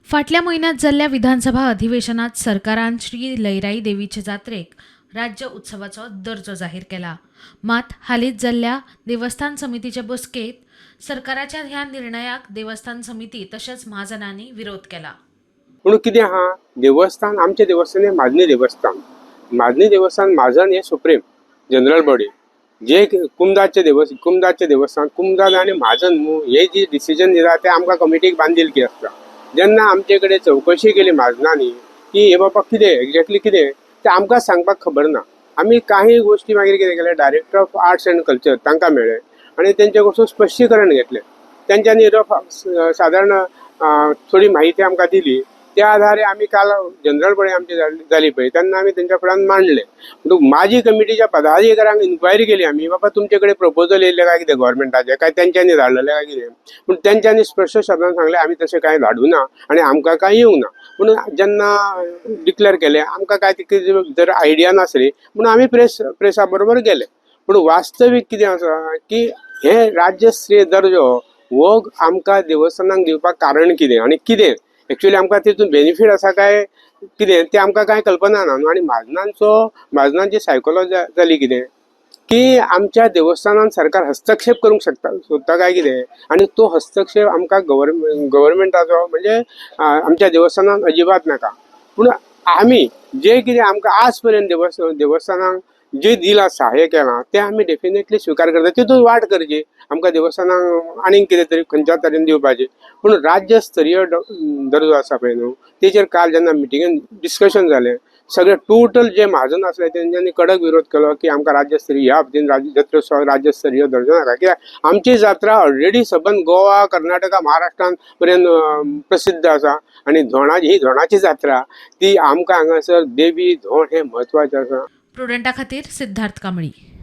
फाटल्या म्हयन्यांत जाल्ल्या विधानसभा अधिवेशनात सरकारान श्री लयराई देवीचे जात्रेक राज्य उत्सवाचो दर्जो जाहीर केला. मात हालींच जाल्ल्या देवस्थान समितीचे बसकेंत सरकाराच्या ह्या निर्णयाक देवस्थान समिती तशेंच म्हाजनांनी विरोध केला. पूण कितें आहा, देवस्थान, आमचें देवस्थान हें म्हाजनी देवस्थान. म्हाजनी देवस्थान, म्हाजन हे सुप्रीम जनरल बॉडी. जे कुमदाचे देवस्थान, कुमदाद आनी म्हाजन न्हू हे जी डिसिजन दिता तें आमकां कमिटीक बांदिलकी आसता. जेन्ना आमचे कडेन चवकशी केली म्हाजनांनी की हे बाबा कितें एक्जेक्टली कितें तें आमकां सांगपाक खबर ना. आमी काही गोश्टी मागीर कितें केलें, Director of Arts and Culture तांकां मेळ्ळे आनी तेंचे कडसून स्पश्टीकरण घेतलें. तेंच्यांनी रफ सादारण थोडी माहिती आमकां दिली. त्या आधारे आमी काल जनरल बॉडी आमची जाली पळय, तेन्ना आमी तेंच्या फुड्यान मांडले. म्हणटकूच माझी कमिटीच्या पदाधिकाऱ्यांक इन्क्वायरी केली आमी, बाबा तुमचे कडेन प्रपोजल येयल्लें काय कितें गोवोरमेंटाचें, काय तेंच्यांनी धाडलेलें काय कितें? पूण तेंच्यांनी स्पश्ट शब्दान सांगलें, आमी तशें कांय धाडूं ना आनी आमकां कांय येवंक ना. पूण जेन्ना डिक्लेर केलें, आमकां कांय तितली जर आयडिया नासली म्हणून आमी प्रेसा बरोबर गेले. पूण वास्तवीक कितें आसा की हे राज्यस्तरीय दर्जो हो आमकां देवस्थानांक दिवपाक कारण कितें आनी कितें एक्चुअली आमकां तितून बेनिफीट आसा काय कितें तें आमकां कांय कल्पना ना न्हू. आनी म्हाजनांची सायकोलॉजी जाली कितें की आमच्या देवस्थानान सरकार हस्तक्षेप करूंक शकता सोदता काय कितें आनी तो हस्तक्षेप आमकां गव्हर्मेंटाचो म्हणजे आमच्या देवस्थानान अजिबात नाका. पूण आमी जे कितें आमकां आज पर्यंत देवस्थानाक जे दिलां, सहाय्य केलां, तें आमी डेफिनेटली स्विकार करता. तितून वाट करची आमकां देवस्थानाक आनीक कितें तरी खंयच्या तरेन दिवपाचें. पूण राज्य स्तरीय दर्जो आसा पळय न्हू, तेचेर काल जेन्ना मिटिंगेन डिस्कशन जालें, सगळे टोटल जे म्हाजन आसले तेंच्यांनी कडक विरोध केलो की आमकां राज्यस्तरीय ह्या बाबतीन राज्य जात्रोत्सव राज्यस्तरीय दर्जो नाका, कित्याक आमची जात्रा ऑलरेडी सबंद गोवा, कर्नाटका, महाराष्ट्रान पर्यंत प्रसिद्ध आसा आनी धोणाची ही धोणाची जात्रा ती आमकां हांगासर देवी धोण हें म्हत्वाचें आसा. प्रुडंटा खातीर सिद्धार्थ कांबळी.